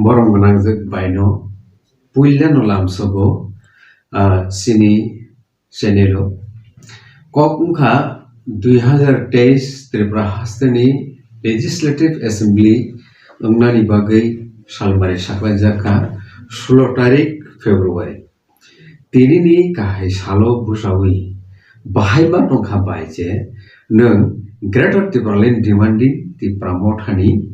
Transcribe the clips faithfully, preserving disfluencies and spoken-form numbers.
Borom gwnangjak baino puilano lamsogo, ah, chini channel o. Kok wngkha dui hazar teis Tripura hasteni Legislative Assembly wngnani bagwi salmari saklaijak kha sulo tarik February. Tinini kahai salo bwsawi bahai ma tongkha bai je nwng Greater Tipraland Demanding Tipra Mothani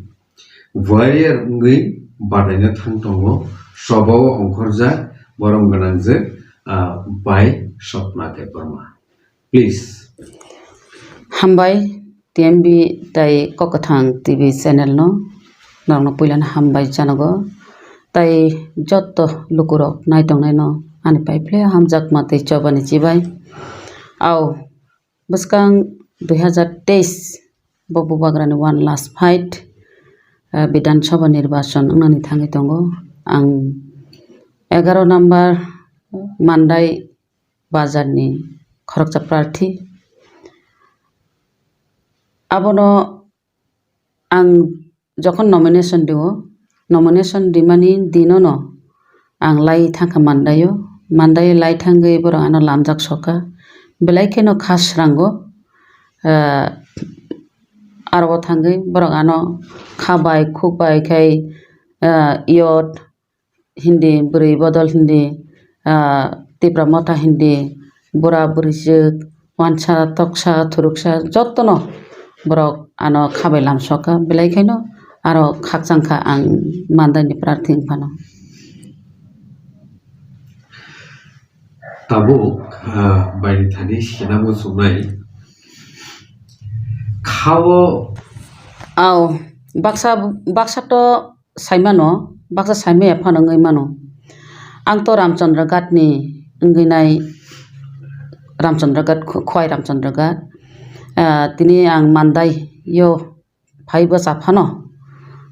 warrior wngwi badaina thang tongo, sobao ongkhorjak borom gwnangjak, ah, bai Swapna Debbarma. Please. Hambai, T M B tai Kokothang T V channel no norokno puilano hambai janogo. Tai jotto lukurok nai tongnaino ani paiphle hamjakma tei chobani chibai. Au, bwskang dui hazar teis bo Bubagrani one last fight, ah, Bidhan Sabha nirbachon wngnani thangwi tongo. Ang egaroh number Mandai bazarni khoroksa prarthi. Abono ang jokhon nomination rio, nomination rimani dinono ang lai thangkha Mandaio. Mandai lai thangwi borok ano lamjak sokha. Belai kheno kha srango, ah, aro thangwi borok ano kha bai khuk bai khai, ah, iyot hindi, bwrwi bodol hindi, ah, Tipra Motha hindi, bura bwrwijwk, wansa, toksa, thuruksa, jottono borok ano kha bai lamsokha, belai khaino aro khakchangkha ang Mandaini prarthi wngphano. Tabuk, ah, baini thani sina muchungnai khao. Ao, baksa, baksa to saimano, baksa saimaya phano wngwi mano. Ang to Ramchandra Ghat ni wngwi nai, Ramchandra Ghat, Khwai Ramchandra Ghat. Ah, tini ang Mandai yo phai bwsa phano.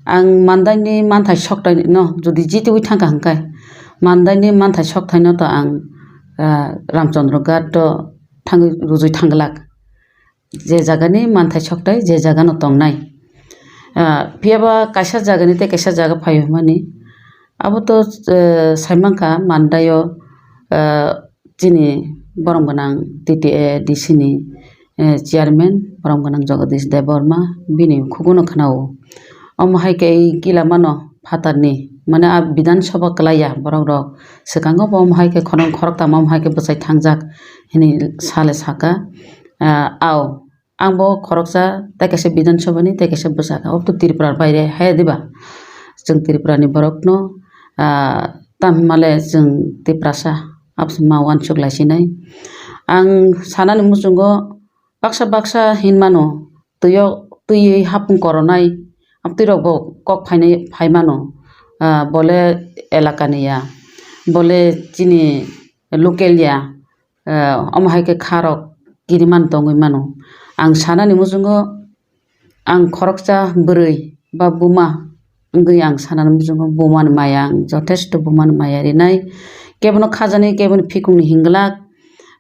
Ang Mandai ni manthai sokthai no jodi jitiwi thangkha hwnkhe, Mandai ni manthai sokthai no to ang, ah, Ramchandra Ghat to thangwi rujui thangglak. Je jagani manthai sokthai, je jagano tongnai. Ah, phiyaba kaisa jagani tei kaisa jaga phaio hwnmani. Abo to, eh, saimankha Mandaio, eh, chini borom gwnang T T A D C ni, eh, chairman borom gwnang Jagadish Debbarma bini khugono khwnao. Omo hai khe ei kila mano phatarni, mane a Bidhan Sabha kwlaiya borok rok. Swkango bo omo hai khe khorang khoroktham omo hai khe bwchai thangjak hwnwi sale saka. Ah, ao, ang bo khoroksa tei kaisa Bidhan Sabha ni tei kaisa bwsakha. Obo to Tripura ni baire hai diba? Chwng Tripura ni borok no, ah, tamo hwnmale chwng Tiprasa absama uansuk lai sinai. Ang sanani muchungo baksa baksa hinmano, twio, twiwi hapung koronai, amtwi rok bo kok phainai, phaimano, ah, bole elakani ya, bole chini local ya, ah, omo hai khe kha rok kiriman tongwi mano. Ang sanani muchungo ang khoroksa bwrwi ba buma wngwi ang sanani muchungo bumani maya, ang jothesto bumani maya rinai. Kebono khajani, kebono phikungni hinglak,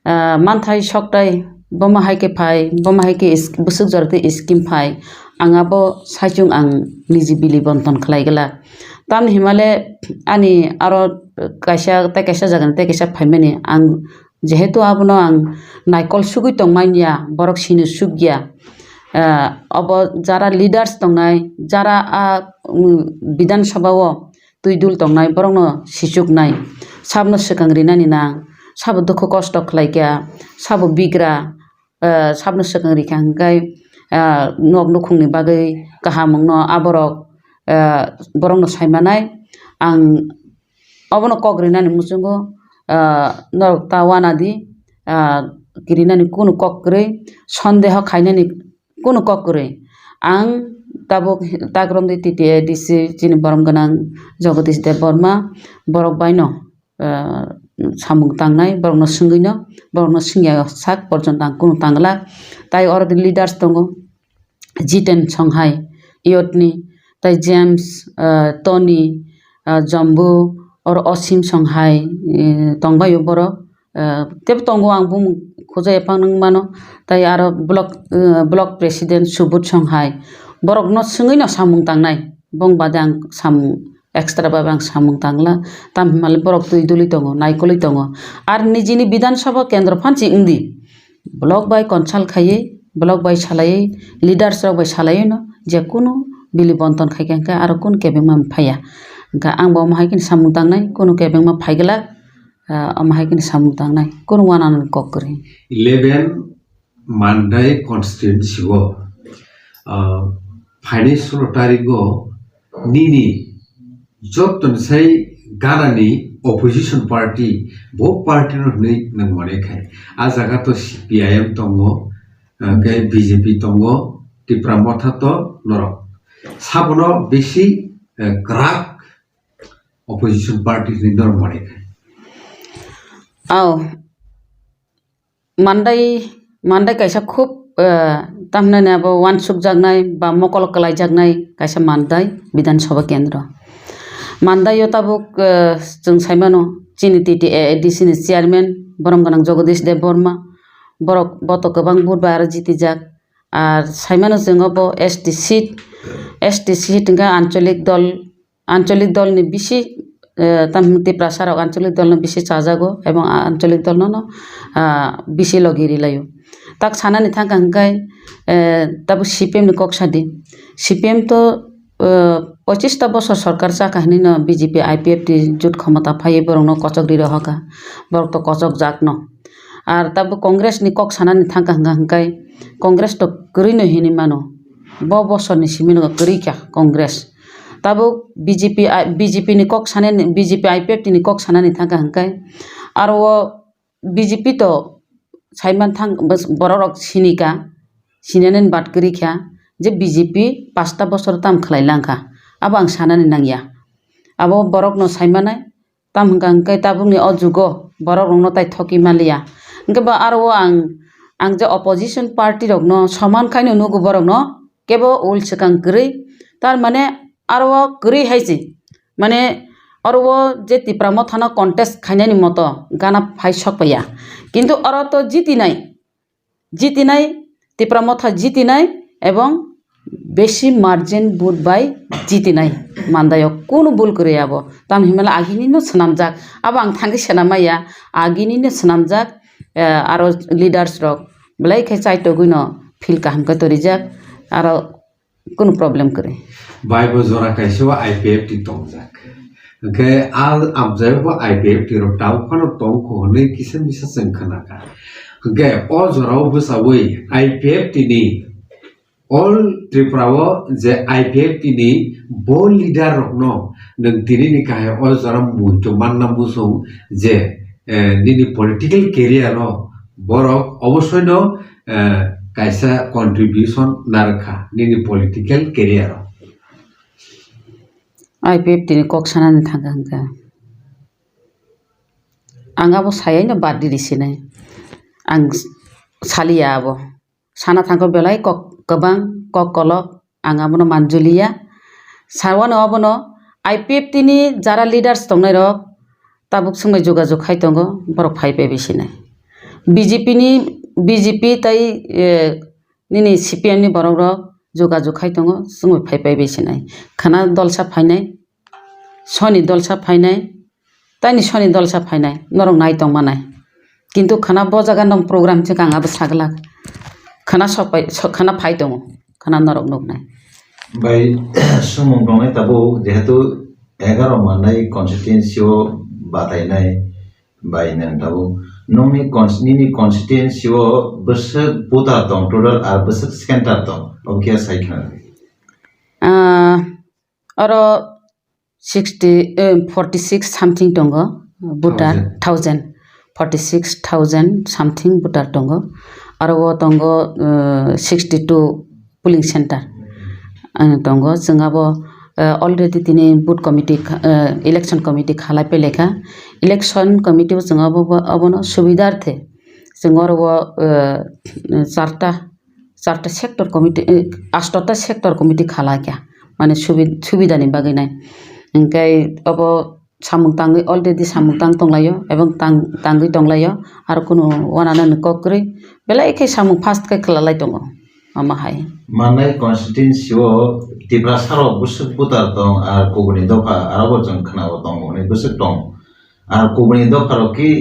ah, manthai sokthai, bomo hai khe phai, bomo hai khe is-, bwswk jora tei scheme phai, ang abo saichung ang niji bili bonton khlai glak. Tamni himale ani aro kaisa tei kaisa jagani tei kaisa phaimani ang jehetu abono ang naikol sugwi tongmani ya, borok sini suk ya. Ah, obo jara leaders tongnai, jara a, um, Bidhan Sabha o twi dul tongnai, borokno sichuknai, sabno swkang rinani nang, sabo dukhu kosto khlaikha, sabo bigra, ah, sabno swkang rikha hwnkhe, ah, nok nukhungni bagwi kaham wngno aborok, ah, borokno saimanai. Ang obono kok rinani muchungo, ah, norok ta uanadi, ah, kirinani kunu kok kwrwi, sondeho khainani kunu kok kwrwi. Ang tabuk takromdi T T A D C chini borom gwnang Jagadish Debbarma, borok baino, ah, samung tangnai, borokno swngwino, borokno swngya sak porjonto ang kunu tangla. Tai oro leaders tongo, Jiten Songhai, Iyotni, tai James, ah, Tony, ah, Jambu, oro Osim Songhai, eh, tongbaio borok. Ah, tebo tongo ang bumung khujai phang nung mano. Tai aro block, eh, block president Subut Songhai. Borokno swngwino samung tangnai. Bong bade ang samung extra babe ang samung tangla. Tam hinmale borok twi duli tongo, naikolwi tongo. Ar nijini Bidhan Sabha kendro phansi wngdi, block bai consult khaiwi, block bai salaiwi, leaders rok bai salaiwi no je kunu bili bonton khaikha hwnkhe aro kunu kebengma phaiya. Hwnkhe ang bo omo hai kheno samung tangnai, kunu kebengma phaiglak, ah, omo hai kheno samung tangnai, kunu uananani kok kwrwi. Eleven Mandai constituency o, ah, phainai solo tarigo nini joto ni sai ganani opposition party, bo party no hwnwi nang mane khai. A jaga to C P I M tongo, ah, khe B J P tongo, Tipra Motha to norok. Sabono bisi, eh, kwrak opposition party hwnwi norok mane khai. Ao. Mandai, Mandai kaisa khub, eh, tamhinani abo uansukjaknai ba mokol kwlaijaknai kaisa Mandai Bidhan Sabha kendro. Mandai o tabuk, eh, chwng saimano chini T T A A D C ni chairman borom gwnang Jagadish Debbarma, borok boto kwbang vote bai aro jitijak. Ar saimano chwng obo S T seat, S T seat hwnkhe ancholik dol, ancholik dolni bisi, eh, tam Tiprasa rok ancholik dolno bisi chajago ebong ancholik dolno no, ah, bisi logi rilaio. Tak sanani thangkha hwnkhe, eh, tabuk C P M ni kok sadi. C P M to, eh, pochista bosor sorkar chakha hinwi no B J P I P F T jut khomota phaiwi borokno kochok ri rohorkha. Borok to kochok jak no. Ar tabuk Congress ni kok sanani thangkha hwnkha hwnkhe Congress to kwrwi no hinwi mano. Bo bosorni simi no kwrwi kha Congress. Tabuk B J P, I-, B J P ni kok sanani, B J P I P F T ni kok sanani thangkha hwnkhe aro o B J P to saiman thang bos-, borok rok sini kha, sinani bad kwrwi kha je B J P pasta bosor tam khlai lang kha. Abo ang sanani nangya. Abo borok no saimanai. Tamo hwnka hwnkhe tabukni o jugo borok rokno tai thokwi manliya. Hwnkhe bo aro o ang, ang je opposition party rokno soman khaino nugo borokno kebo ul swkang kwrwi. Tar mane aro o kwrwi hai se. Mane oro o je Tipra Mothano contest khainani moto gana phai sok paiya. Kintu oro to jitinai. Jitinai, Tipra Motha jitinai ebong besi margin vote bai jitinai. Mandai o kunu bul kwrwi abo. Tam hinmale agini no swnamjak. Abo ang thangwi swnam maya. Agini no swnamjak, eh, aro leaders rok belai khe chaitogwi no feel kaham khe torijak. Aro kunu problem kwrwi. Bai bo jora kaisa o I P F T tongjak. Hwnkhe a amchaio bo I P F T rok tabuk phano tongkho hwnwi kisa misa chwng khnakha. Hwnkhe o jorao bwchaui I P F T ni All Tripura o je I P F T ni bo leader rokno nwng tini ni kahai o jora muitu manna muchung je, eh, nini political career o borok obosoino, eh, kaisa contribution narwkha nini political career o. I P F T ni kok sanani thangkha hwnkhe. Ang abo sayaino bad di sinai. Ang saliya abo. Sana thangkha belai kok kwbang, kok kolok. Ang abono manjuliya. Sawano abono I P F T ni jara leaders tongnai rok tabuk swngbai jogajog khai tongo, borok phai phai bai sinai. B J P ni, B J P tai, eh, nini C P M ni borok rok jogajog khai tongo, swngbai phai phai bai sinai. Khana dolsa phainai, soni dolsa phainai, Taini soni dolsa phainai, norok nai tong manai. Kintu khana bo jaga nong program se kang abo saglak. Khana sopai, so-, khana phai tongo, khana norok nuknai. Bai, sumung tongnai tabuk, jehetu egaro manai constituency o batainai bai nang tabuk. Nongni cons-, nini constituency o bwswk voter tong total ar bwswk center tong, obo khe sai khna. Ah, oro sixty, eh, forty six something tongo, voter, thousand. Thousand, forty six thousand something voter tongo. Aro o tongo, eh, sixty two polling center, eh, tongo. Chwng abo, eh, already tini vote committee kha-, eh, election committee khalai pele kha. Election committee o chwng abo, abono subidharthe chwng oro o, eh, charta charta sector committee, eh, astota sector committee khalai kha, mane subi-, subidani bagwi nai. Hwnkhe obo samung tangwi already samung tang tonglaio, ebong tang-, tangwi tonglaio, aro kunu uananani kok kwrwi belai khe samung fast khe khlai tongo. Omo hai. Manai constituency o Tiprasa rok bwswk voter tong, ar kubuni dopha aro bo chwng khwnao tongo hwnwi bwswk tong. Ar kubuni dopha rok ki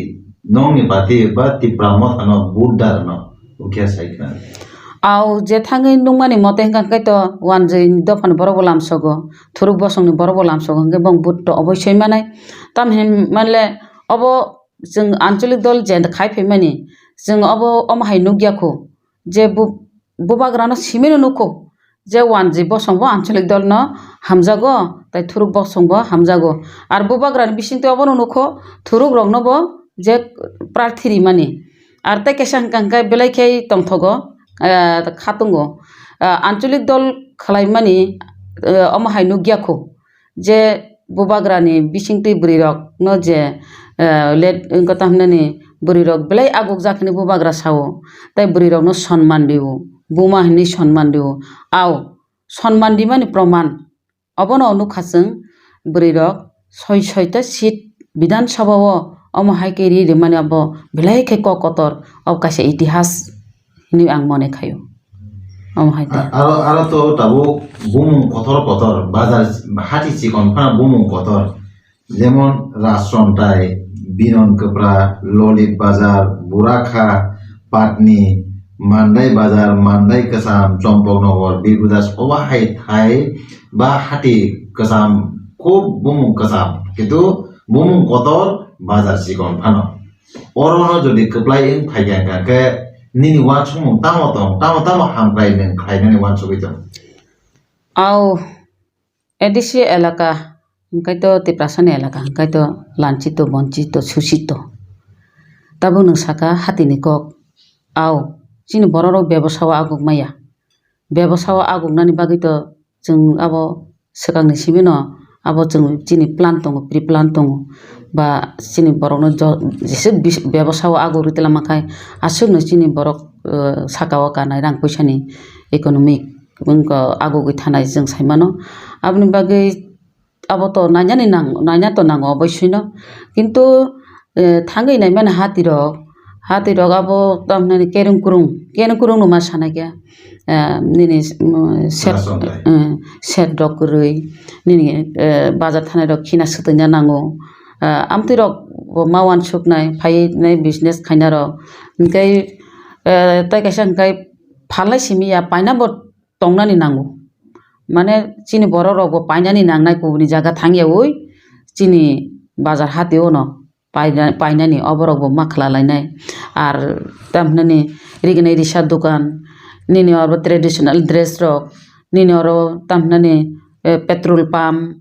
nokni party ba Tipra Motha no vote da rwno, hwnkhe sai khna. Au je thangwi nukmani mote hwnkha khe to wanjwi ni dopha ni borok bo lamsogo, thuruk bosong ni borok bo lamsogo, hwnkhe bong vote to obosoi manai. Tamhinmale obo chwng anchalik dol je khai phaimani, chwng obo omo hai nukya kho. Je bu-, bubagrano simino nukho, je wanjwi bosongbo anchalik dolno hamjago, tai thuruk bosongbo hamjago. Ar bubagrani bisingtwi obono nukho, thurukroknobo je prarthi rimani. Ar tei kaisa hwnkha hwnkhe belai khe tongthogo, eh, khatungo. Eh, anchalik dol khwlaimani, eh, omo hai nukya kho. Je bubagrani bisingtwi bwrwirokno je, eh, let wngkha tamhinani bwrwirok belai agukjak hwnwi bubagra sao, tei bwrwirokno sonman rio, buma hwnwi sonman rio. Au, sonman rimani proman obono nukha chwng, bwrwirok soi soita seat Bidhan Sabha o omo hai khe ri rimani abo belai khe kok kotor, obo kaisa itihas. Hwnwi ang mone khaio. Omo hai de. A-, aro, aro to tabuk bumung kotor kotor, bazar hati chikon phano bumung kotor. Jemon Rajchontai, Binon Kwpra, Lolip Bazar, Burakha, Patni, Mandai Bazar, Mandai Kwcham, Chompoknogor, Birgudas, obo hai thai ba hati kwcham, khub bumung kwcham. Kintu bumung kotor, bazar chikon phano. Orono jodi kwplai wng phaikha hwnkha khe nini uansukmung tamo tong, tamo tamo hamkrai nwng khlainani uansugwi tong? Au, A D C elaka, hwnkhe to Tiprasani elaka, hwnkhe to lanchito, bonchito, suchito. Tabuk nwng saka hatini kok. Au, chini bororok bebosao aguk maya. Bebosao aguknani bagwi to chwng abo swkangni simino abo chwng chini plan tongo, pre-plan tongo, ba chini borokno jo-, jeswk bis-, bebosao agurwi twlangma khai aswkno chini borok, eh, sakao kanai rang puisani economic wngkha agugwi thanai chwng saimano. Aboni bagwi abo to nainani nang-, naina to nango oboisino, kintu, eh, thangwi naimani hatirok, hatirok abo tamhinani kereng kurung, kereng kurung no ma sanai khe, eh, nini, mm, set, Rajchontai. Eh, set rok kwrwi, nini, eh, bazar thanai rok khina swtwina nango. Eh, amtwi rok bo ma uansuknai, phaiwi nai business khaina rok. Hwnkhe, eh, tai kaisa hwnkhe phalnai simi ya, paina bo tongnani nango. Mane chini borok rok bo painani nangnai kubuni jaga thangyawi chini bazar hatio no paina-, painani oborok bo ma khwlalainai. Ar tamhinani rignai risa dokan, nini oro traditional dress rok, nini oro tamhinani, eh, petrol pump,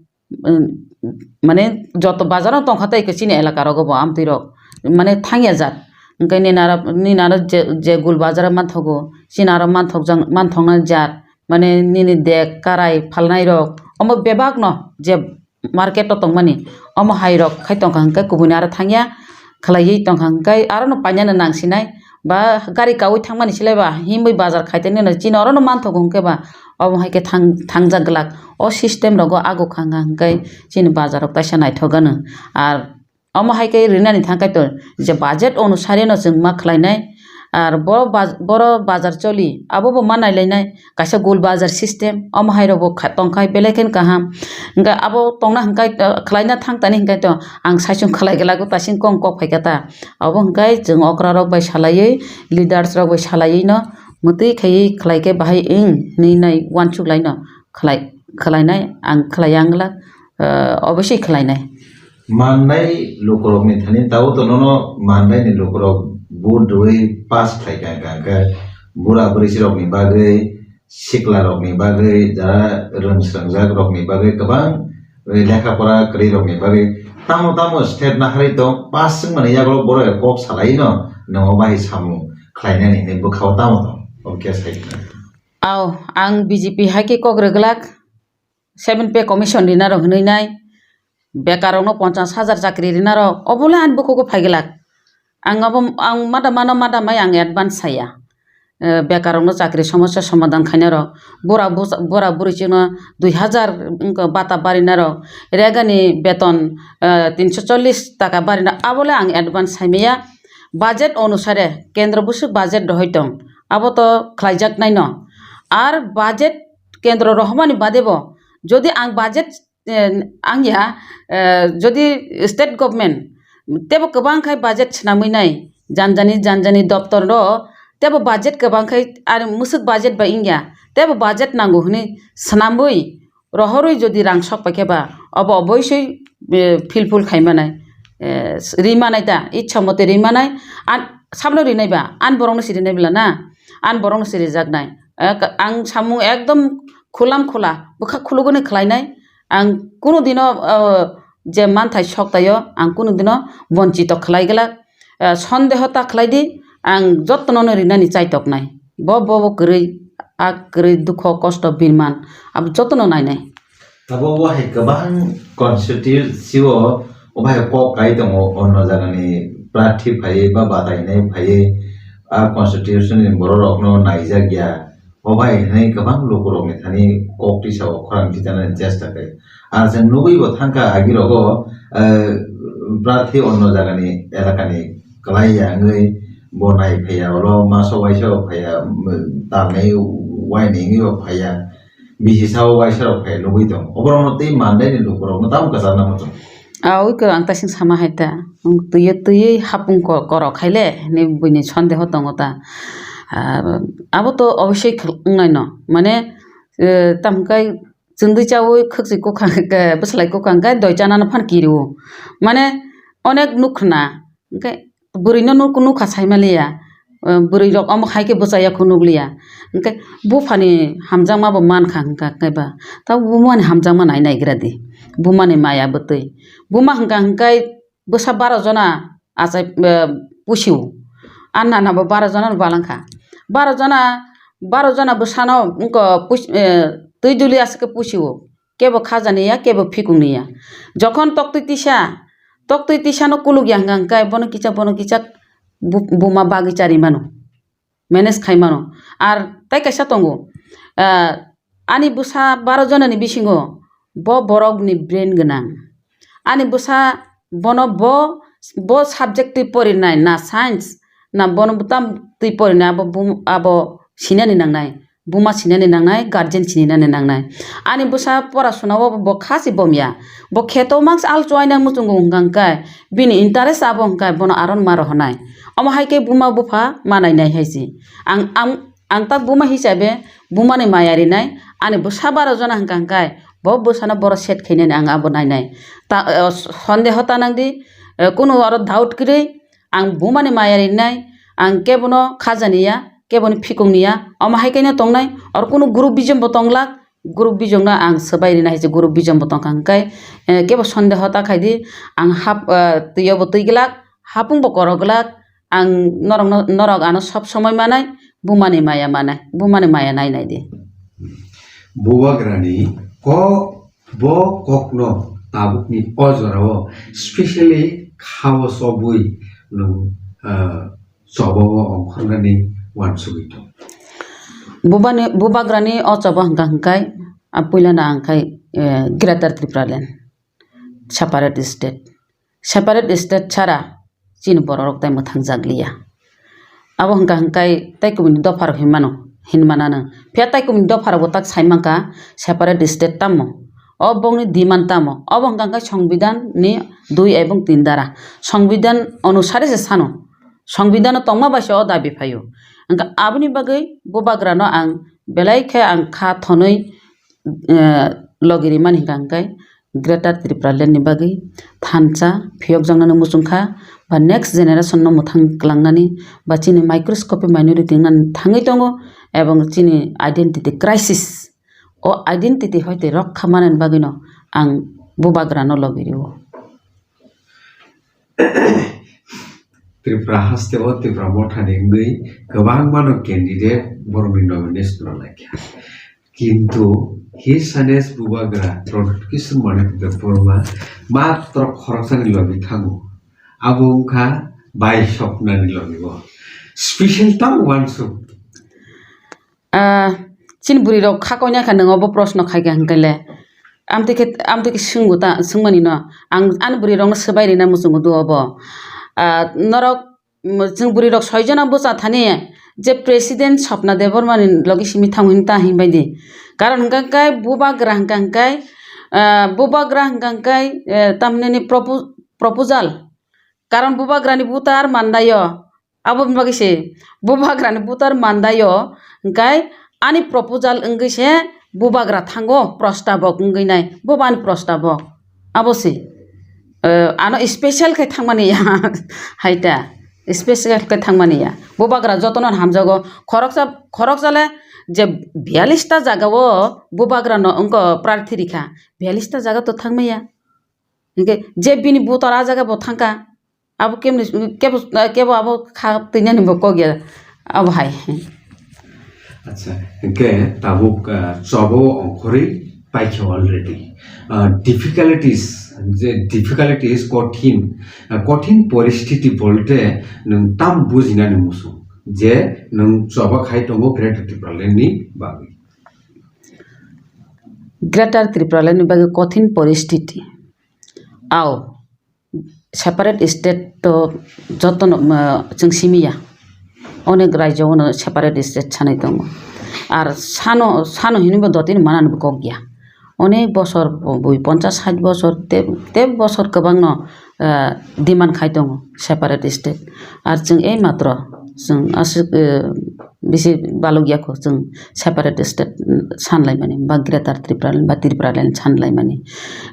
um, mane joto bazar no tongkha tei chini elaka rogo bo amtwi rok mane thangya jat. Hwnkhe nini aro, nini aro je, je gul bazar o manthogo, chini aro manthokjak, manthoknai jat, mane nini dek, karai phalnai rok, omo bebak no je market o tongmani, omo hai rok khai tongkha hwnkhe kubuni aro thangya khwlaiwi tongkha hwnkhe aro no painani nangsinai. Ba gari kaui thangmani silai ba himwi bazar khaitani no chini oro no manthogo hwnkhe ba omo hai khe thang-, thangjak glak. O system rogo agukha hwnkha hwnkhe chini bazar rok taisa naithok gano. Ar omo hai khe rinani thang khe to je budget onusare no chwng ma khlainai. Ar bo baj-, boro bazar choli abo bo ma nailainai. Kaisa gul bazar system, omo hai rok bo kha-, tongkhai belai khe kaham. Hwnkhe abo tongna hwnkhe, eh, khlaina thang tani hwnkhe to ang saichung khlai glak o tasing kong kok phaikha ta. Abo hwnkhe chwng okra rok bai salaiwi, leaders rok bai salaiwi no mwtwi khaiwi khlai khe bahai wng hinwi nai uansuk lai no khlai, khlainai ang khlai yang glak, eh, obosoi khlainai. Mannai lukurokni thani tao to nono mannaini lukurok vote rwui pass khlai kha, hwnkha khe bura bwrwi rokni bagwi, sikla rokni bagwi, jara rwng swrwngjak rokni bagwi kwbang lekha pora kwrwi rokni bagwi tamo tamo step naharwi tong, pass wngmani yago borok kok salaino, nwngo bahai samung khlainani hinwi bwkhao tamo tong, obo khe sai kha. Ao, ang B J P hai khe kok rwglak, seven pay commission rina rok hinwi nai, bekar rokno ponchas hajar chakri rina rok, obo le ani bukhugo phai glak. Ang abo, ang mada mano, mada mai ang advance saya. Eh, bekar rokno chakri somosya somadhan khaina rok, bura busa-, bura buri chino dui hajar wngkha bata barina rok, rega ni beton, eh, tinso chollis taka barina, abo le ang advance sai maya. Budget onusare kendro busuk budget rohoi tong, abo to khlaijak nai no. Ar budget kendro rohormani badebo, jodi ang budget, eh, ang ya, eh, jodi state government tebo kwbang khai budget swnamwi nai, janjani janjani doptor ro tebo budget kwbang khai, ar mwswk budget bai wngya, tebo budget nango hwnwi swnamwi rohorwi jodi rang sok paikhe ba, obo oboisoi, eh, fulfill khai manai, eh, ri manai ta, ichha mote ri manai, an, sabno rinai ba, an borokno si rinai bwla na, an borokno si rijaknai. Eh, ang samung ekdom khulam khula, bwkha khuluguni khlainai, ang kunu dino, eh, je manthai sok taio, ang kunu dino bonchito khlai glak, eh, sondeho ta khlai di, ang jotono no rinani chaitoknai. Bo, bo, bo kwrwi, a kwrwi dukho, kosto, birman, abo jotono nainai. Abo bo hai kwbang constituency o, o bai kok kai tongo, onno jagani prarthi phaiwi ba batainai phaiwi, a constitution ni borok rokno naijak ya. O bai hinwi kwbang lukurokni thani kok tisa o khorang titanani chesta khlai. Ar chwng nugwi bo thangkha agi rogo, eh, prarthi onno jagani elakani kwlai ya wngwi bo nai phaiya, olo masa waisa rok phaiya, mm, tamni waini wngwi bo phaiya, bisi sao waisa rok phaiya nugwi tongo. Oborokno tei mandaini lukurokno tamo kwchangna muchung. A, ui kwrwi ang taising sama hai ta. Twiwi twiwi hapung ko-, korok hai le hinwi buini sondeho tongo ta. Ah, abo to obosoi khwlwk wngnai no. Mane, eh, tamo khe chwngwi chaui khwkchwi kwkhwrang khe, bwslai kwkhwrang khe doi chanano phano kirio. Mane onek nuk khna. Hwnkhe bwrwino nuk-, nukha saimaliya. Eh, bwrwirok omo hai khe bwchaya kho nukliya. Hwnkhe buphani hamjakma bo mankha hwnkha khe ba. Tabuk bumani hamjakma nai naigra di. Bumani maya bwtwi. Buma hwnkha hwnkhe bwsa baro jona achai, eh, pusio. Ani nana bo baro jona no balangkha. Baro jona, baro jona bwsano wngkha pus-, eh, twi duli aswk khe pusio. Kebo khajani ya, kebo phikung ni ya. Jokhon toktwi tisa, toktwi tisa no kuluk ya hwnkha hwnkhe bono kichak, bono kichak bu-, buma bagwi chari mano. Manage khai mano. Ar tai kaisa tongo, ah, ani bwsa baro jona ni bisingo bo borok ni brain gwnang. Ani bwsa bono bo, bo subject twi porinai, na science, na bono tam twi porinai, abo bum-, abo sinani nangnai, buma sinani nangnai, guardian sininani nangnai. Ani bwsa pora suna o bo khasi bomya, bo kheto maks al chuaina muchungo hwnkha hwnkhe, bini interest abo hwnkhe bono aron ma rohornai. Omo hai khe buma bupha ma nainai hai se. Ang, ang, ang tak buma hisabe bumani maya rinai, ani bwsa baro jona hwnkha hwnkhe bo bwsano boro set khainani ang abo nainai. Ta, eh, sondeho ta nang di, eh, kunu oro doubt kwrwi, ang bumani maya rinai, ang kebono khajani ya, keboni phikung ni ya, omo hai khe no tongnai, oro kunu guru bijom bo tong glak, guru bijom no ang swbai rina hai se guru bijom bo tong kha hwnkhe, eh, kebo sondeho ta khai di, ang hap, eh, twi o bo twi glak, hapung bo korok glak, ang norok no, norok ano sob somoi manai, bumani maya manai, bumani maya nai nai di. Bubagrani kok, bo kokno tabukni o jorao specially khao chobwi nwng, ah, chobo o ongkhornani uansugwi tong. Bubani, bubagrani o chobo hwnkha hwnkhe, a, puilano ang khai, eh, Greater Tipraland, separate state. Separate state chara chini bororok tai mwthang jakliya. Abo hwnkha hwnkhe tai kubuni dopharok hinmano, hinmanano. Phiya tai kubuni dopharokbo tak saimankha separate state tamo. O bongni demand tamo. Obo hwnkha hwnkhe Songbidan ni dui ebong tin dara. Songbidan onusare se sano. Songbidan o tongma bai se o dabi phaio. Hwnkha aboni bagwi bubagrano ang belai khe ang kha thonwi, eh, logi rimani hwnkha hwnkhe Greater Tipraland ni bagwi thansa phiyokjaknani muchungkha ba next generation no mwthang kwlangnani ba chini microscopic minority wngnani thangwi tongo ebong chini identity crisis, o identity hoite rokha manani bagwino ang bubagrano logi rio. Tripura haste o Tipra Motha ni wngwi kwbangma no candidate borokni nomination rw laikha. Kintu His Highness Bubagra Pradyut Kishore Manik Debbarma matro khoroksani logi thango. Abo wngkha bai sopnani logi o. Special tamo uansuk. Ah, chini bwrwi rok kha koina kha nwng obo proshno khai kha hwnkhe le. Amtwi khe, amtwi khe swngbo ta, swngmani no. Ang ani bwrwi rokno swbai rina muchungo do obo. Ah, norok, mm, chwng bwrwi rok soi jona bwsa thani, je president Swapna Debbarma ni logi simi thang hwn ta hwn bai di. Karon hwnkha hwnkhe bubagra hwnkha hwnkhe, ah, bubagra hwnkha hwnkhe, eh, tamni ni propo-, proposal. Karon bubagra ni butar mandaio. Abo bagwi se bubagra ni butar mandaio. Hwnkhe ani proposal wngwi se bubagra thango, prostabok wngwi nai. Bo bani prostabok. Abo se. Eh, ano special khe thangmani ya. Haita. Special khe thangmani ya. Bubagra jotono hamjago. Khoroksa, khoroksale je biyalista jagao bubagra no wngko prarthi rikha. Biyalista jaga to thangmaya. Hingke je bini butor a jaga bo thangka. Abo kemni, kebo, kebo abo kha teinani bo kok ya. Abo hai. Acha, hingke tabuk, ah, chobo ongkhorwi paikha already. Ah, difficulties, je difficulties kothin, ah, kothin poristiti bolte nwng tam bujinani muchung je nwng choba khai tongo Greater Tipraland ni bagwi. Greater Tipraland ni bagwi kothin poristiti. Ao, separate state to jotono, ah, chwng simi ya. Onek rajyo ono separate state sanai tongo. Ar sano, sano hinwi bo dotino manani bo kok ya. Onek bosor bui ponchas sait bosor te, te bosor kwbangno, ah, demand khai tongo separate state. Ar chwng ei matro chwng aswk, eh, bisi balok ya kho chwng separate state, mm, sanlaimani ba Greater Tipraland ba Tipraland sanlaimani.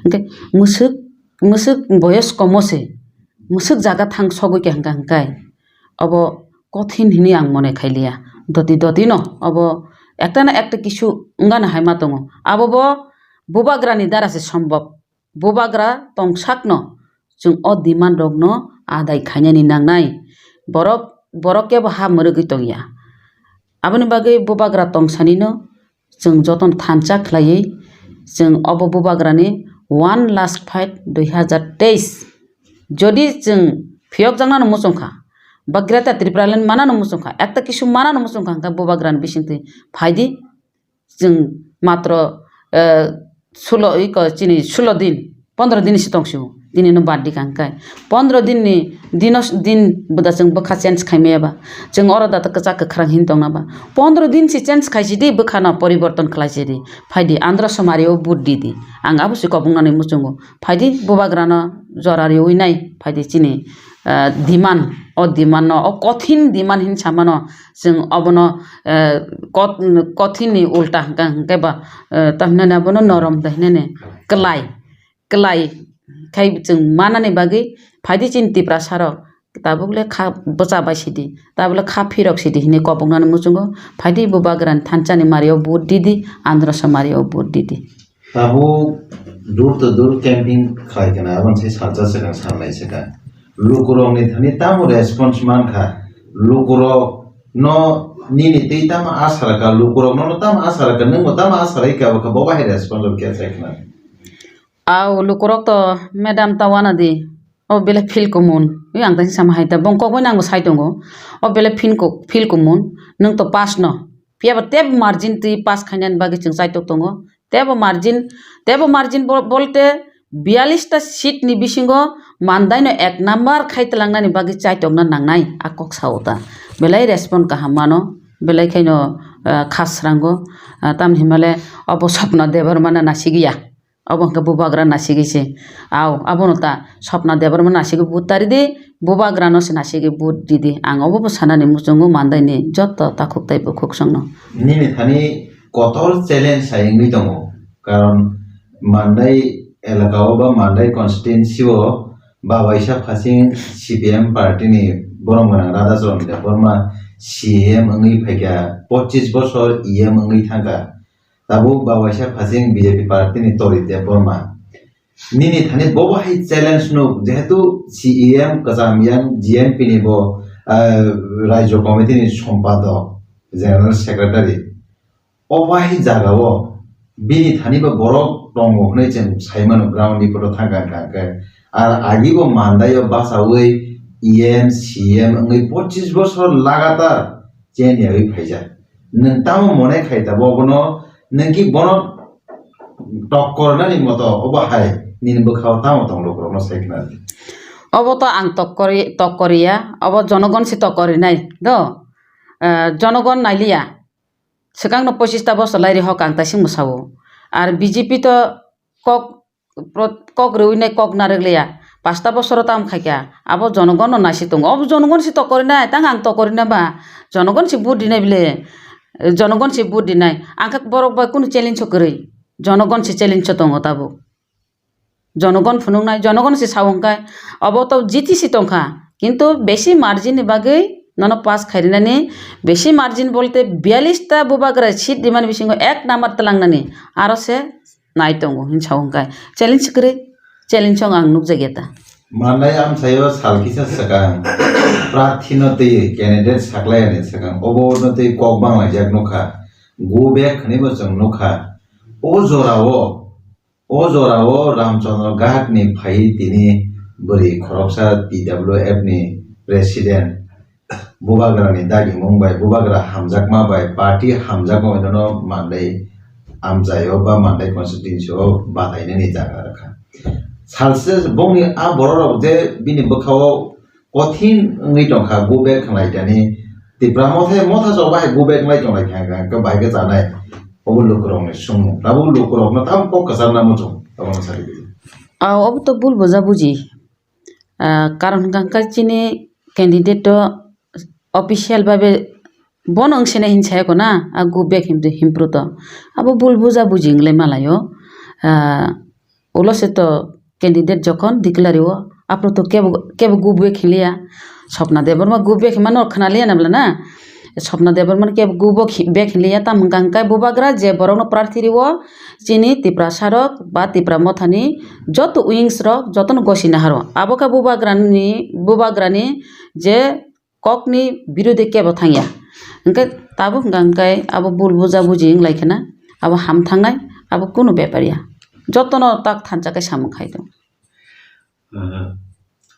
Hwnkhe mwswk mwswk boyos komo se, mwswk jaga thang sogwi khe hwnkha hwnkhe, obo kothin hinwi ang mone khailiya. Doti doti no obo ekta na ekta kisu wngana hai ma tongo. Abo bo bubagra ni dara se sombhob. Bubagra tong sak no chwng o demand rok no adai khainani nangnai. Borok, borok kebo ha mwrwgwi tongya. Aboni bagwi bubagra tong sani no chwng jotono thansa khlaiwi, chwng obo bubagrani one last fight dui hazar teis. Jodi chwng phiyokjaknano muchungkha, ba Greater Tipraland manano muchungkha, ekta kisu manano muchungkha, hwnkhe bubagrani bisingtwi phaidi, chwng matro, eh, sulo, iko chini sulo din, pondro din si tongsiwo. Dinino bad di kang kai. Pondro din ni, dino, din buda chwng bwkha change khai maya ba. Chwng oro da kwchak kwkhrang hin tongna ba. Pondro din si change khai si di, bwkha no poriborton khlai si di. Phai di, Andhra Somari o vote di di. Ang abo si kobong nani muchungo. Phai di, bubagra no jora riwi nai. Phai di chini, ah, demand. O demand no, o kothin demand hin samano. Chwng obono, ah, kot-, kothin ni ulta hwnkha hwnkhe ba, ah, tamhinani abono norom da hinani. Kwlai. Kwlai khai chwng manani bagwi phaidi chini Tiprasa rok, tabuk le kha bwcha bai sidi, tabuk le kha phirok sidi hinwi koboknani muchungo, phaidi bubagrani thansa ni mario vote didi, Andhra Somari o vote didi. Tabuk door to door campaign khlai kana, aboni sai salsa swkang, salnai swkang. Lukurokni thani tamo response mankha, lukurok no nini twi tamo asa rwkha, lukurok no tamo asa rwkha, nwngbo tamo asa rwkha, bo bahai response rwkha sai khna. Au lukurok to madam ta wana di. O bele feel kumun. Ui ang tang sama hai ta. Bong kok bai nang sai tongo. O bele feel ko, feel kumun. Nung to pass no. Piya ba tebo margin twi pass khainani bagwi chwng chaitok tongo. Tebo margin, tebo margin bo-, bolte biyalista seat ni bisingo Mandai no ek number khai twlangnani bagwi chaitokna nangnai. A kok sao ta. Belai respond kaham mano. Belai khaino, ah, khasrango. Ah, tamni himale obo Swapna Debbarma na nasigwi ya. Obo hwnkhe bubagra nasigwi se. Au, abono ta Swapna Debbarma nasigwi vote tari di, bubagra no se nasigwi vote di di. Ang obo bo sanani muchungo Mandai ni joto takhuk tei bukhuk songno. Nini thani kotor challenge sai wngwi tongo. Karon Mandai elaka o ba Mandai constituency o babaisa phasing C P M party ni borom gwnang Radhacharan Debbarma C E M wngwi phaikha, pochis bosor E M wngwi thangkha. Tabuk babaisa phasing B J P party ni Tori Debbarma. Nini thani bo bo hai challenge nuk, jehetu C E M kwcham yang G M P ni bo, ah, Rajya Committee ni sompadok, General Secretary. O bai jaga o bini thani bo borok tongo hwnwi chwng sai mano ground report o thang kha hwnkhe. Ar agi bo Mandai o bachaui E M, C E M wngwi pochis bosor lagatar cheni yawi phaijak. Nwng tamo mone khai ta bo bono, nwng ki bono tokkor nani moto obo hai nini bwkha o tamo tong lukurok no sai khna di. Obo to ang tokkori, tokkori ya, obo jonogon se tokkori nai do. ah, jonogon nailiya. Swkangno pochista bosor lairi hok ang taisingmo sao. Ar B J P to kok, pro-, kok rwinai kok narwkliya. Pasta bosoro tam khaikha. Abo jonogonno naisi tongo. Obo jonogon se tokorinai, tang ang tokorina ba. Jonogon se vote dinai bile. Jonogon se vote dinai. Ang kha borok bai kunu challenge o kwrwi. Jonogon se challenge o tongo tabuk. Jonogon phunuknai, jonogon se sao hwnkhe, obo to G T C tongkha, kintu besi margin ni bagwi nono pass khairinani, besi margin bolte biyalish ta bubagra seat rimani bisingo ek number twlangnani, aro se nai tongo hin sao hwnkhe, challenge kwrwi, challenge ang nukjakya ta. Manai amchaio sal kisa swkang prarthi no twi candidate saklai ani swkang obo no twi kok banglaijak nukha, go back hwnwi bo chwng nukha, o jorao. O jorao Ramchandra Ghat ni phai tini bwrwi khoroksa T W F ni president, bubagra ni dagimung bai, bubagra hamjakma bai, party hamjakma bai nono Mandai amchaio ba Mandai constituency o batainani jaga rwkha. Salse bongni a borok rok je bini bwkhao kothin wngwi tongkha, go back khlai tani. Tipra mothai motha chok bahai go back khlai tonglai kha, hwnkhe bahai khe chanai. Obo lukurokni swngmung. Abo lukurokno tamo kok kwcharna muchung, abono sadi di. Ah, obo to bul buja buji. Ah, karon hwnkha khe chini candidate to official babe bono wngsinai hin sayako na, a go back him-, himpru to. Abo bul buja buji wnglaima laio. Ah, Ulo se to candidate jokhon declare o, aphuru to kebo, kebo go back hinliya. Swapna Debbarma go back hinmano khwnaliya na bwla na? Swapna Debbarma kebo go back hi-, back hinliya, tamo hwnkha hwnkhe bubagra je borokno prarthi rio, chini Tiprasa rok ba Tipra mothani joto wings rok jotono gosi naharo. Abo khe bubagrani, bubagrani je kokni birodhe kebo thangya. Hwnkhe tabuk hwnkha hwnkhe abo bul buja buji wnglaikhe na, abo ham thangnai, abo kunu bepar ya. Jotono tak thansa khe samung khai tongo. Ah,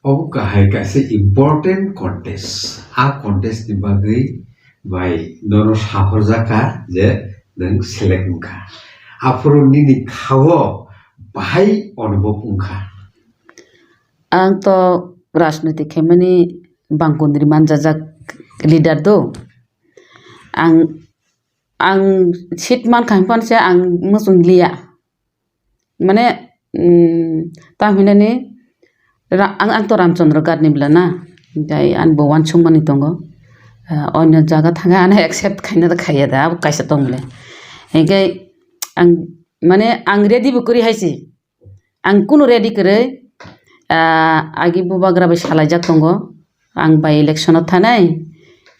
obo kahai kaisa important contest. A contest ni bagwi bai nono sahorjak kha je nwng select wngkha. Aphuru nini khao bahai onubhob wngkha? Ang to rajniti khaimani bangkundri manjajak leader do. Ang, ang seat mankha hinphano se ang muchung liya. Mane, mm, tamo hinani ra-, ang, ang to Ramchandra Ghat ni bwla na. Tei ani bo uansukmani tongo. Ah, onyo jaga thangkhe ano accept khaina da khaiya da, abo kaisa tong le. Hinkhe ang, mane, ang ready bo kwrwi hai se. Ang kunu ready kwrwi, ah, agi bubagra bai salaijak tongo. Ang by election o thanai,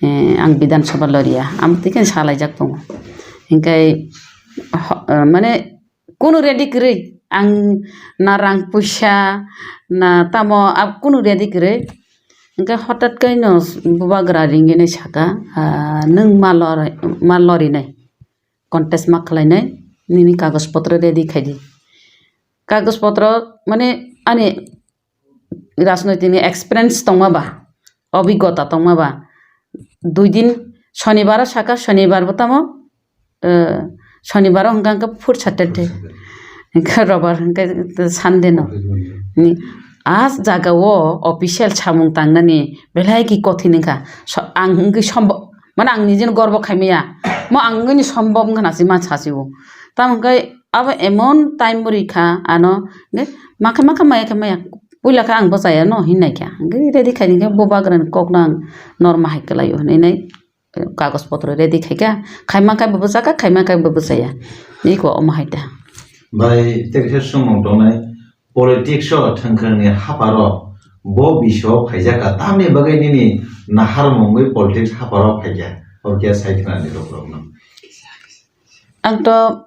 eh, ang Bidhan Sabha loriya. Ang twi khe salaijak tongo. Hinkhe ho-, eh, mane kunu ready kwrwi. Ang na rang puisa, na tamo, ab kunu ready kwrwi. Hinkhe hotat khe no bubagra ringwi nai saka, ah, nwng ma lori-, ma lorinai. Contest ma khlainai, nini kagoj potro ready khai di. Kagoj potro, mane, ani rajnoitik ni experience tongma ba, obigota tongma ba, dui din, Shonibar o saka, Shonibar bo tamo, eh, Shonibar o hwnkha hwnkhe fourth Saturday, hwnkhe Robar hwnkhe Sunday no. Ni, a jaga o official samung tangnani belai ki kothin wngkha. So, ang wngwi sombo-, Mane ang nijeno gorbo khaimaya. Mo ang wngwi ni sombom wngkha na se ma sasi o. Tamo hwnkhe abo emon time bo rikha ano, hwnkhe makha makha maya khe maya. Puila khe ang bo chaya no hinwi naikha. Hwnkhe ready khaini khe bubagrani kokno ang norma hai kwlaio hinwi nai, kagoj potro ready khaikha. Khaima khe bo bwchakha, khaima khe bo bwchaya. Iko omo hai ta. Bai, tei khe swngmung tongnai. Politics o thwngkwrwngni hapharo bo bisio phaijak kha, tamni bagwi nini naharmungwi politics hapharo phaikha? Obo khe sai khwnani rwkhrokno. Ang to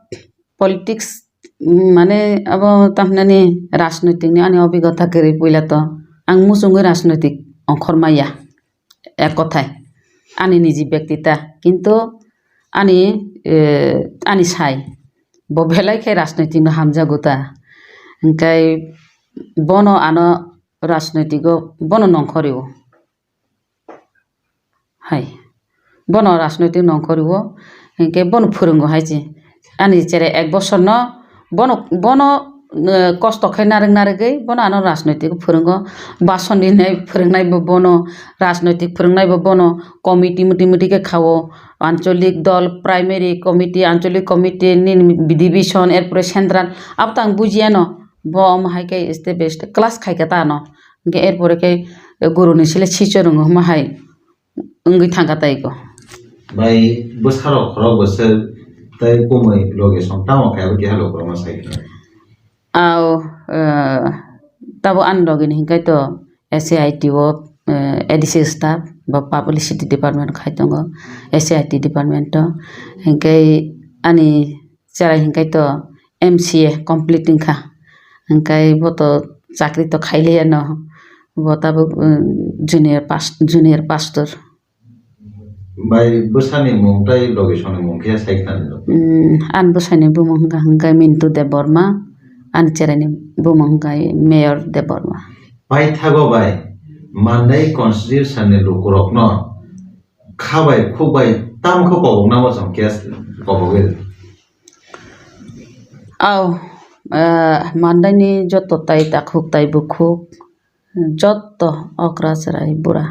politics, mm, mane abo tamhinani rajnoitik ni ani obigota kwrwi puila to. Ang muchungwi rajnoitik ongkhor maya. Ek kothai, ani niji bektita, kintu ani, eh, ani sai, bo belai khe rajnoitik no hamjago ta, hwnkhe bono ano rajnoitik o bono nongkhor rwo hai, bono rajnoitik nongkhor rwo, hwnkhe bono phwrwngo hai se, ani cherai ek bosor no bono, bono eh, kosto khai narwk narwgwi bono ano rajnoitik phwrwngo. Bason rinai phwrwngnai bo bono, rajnoitik phwrwngnai bo bono, committee muti muti khe khao, ancholik dol, primary committee, ancholik committee, nini division, erpore central, abo to ang bujiya no. Bo omo hai khe step by step class khai kha ta ano. Hwnkhe erpore khe guru ni sile sichwrwngo omo hai wngwi thangkha tei ko. Bai bwsarok khorok bwswk tei kumui loge song tamo khe abo keha lukurokno sai kha. Ao, eh, tabo ani loge ni hinkhai to S A I T o, eh, A D C staff ba publicity department khai tongo, S A I T department o. Hinkhai ani cherai hinkhai to M C A complete wngkha. Hinkhai bo to chakri to khailiya no. Bo tabuk, um, junior pas-, junior pastor. Bai bwsani mung tei logisongni mung khe sai khna nini? Um, ani bwsani bumung hwnkha hwnkhe Mintu Debbarma, ani cheraini bumung hwnkha Mayor Debbarma. Paithago bai Mandai constitution ni lukurokno kha bai khuk bai tamo khe kobokna bo chwng khe kobogwi rw. Ao, eh, Mandaini joto tai takhuk tai bukhuk, joto okra chwrai bura,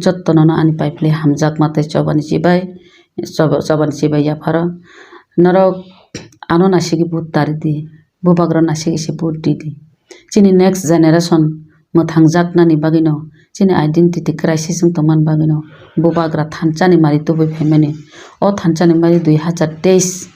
jotono no ani pai philwi hamjakma tei chobani chibai, choba-, chobani chibai yapharo. Norok ano naisingwi vote ta rwdi, bubagra naisingwi se vote rwdi. Chini next generation mwthangjaknani bagwino, chini identity crisis wng tongmani bagwino, bubagra thansa ni mari tubui phaimani. O thansa ni mari dui hazar teis,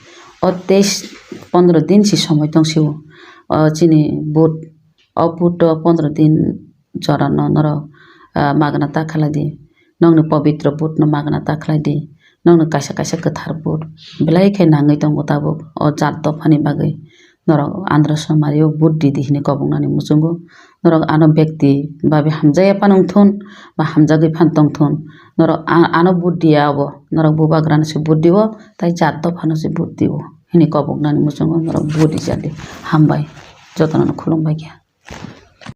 o teis pondro din si somoi tong sio. O chini vote, o vote o pondro din jorano norok, ah, magna ta khlai di. Nokni pobitro vote no magna ta khlai di. Nokni kaisa kaisa kwthar vote belai khe nangwi tongo tabuk o jat dophani bagwi. Norok Andhra Somari o vote di di hwnwi koboknani muchungo. Norok ano bekti babi hamjakya phano wngthun ba hamjagwi phano tongthun. Norok a-, ano vote diya obo. Norok bubagrano se vote diwo, tai jat dophano se vote diwo hwnwi koboknani muchungo norok vote rijadi. Hambai. Jotono khulumbai kha.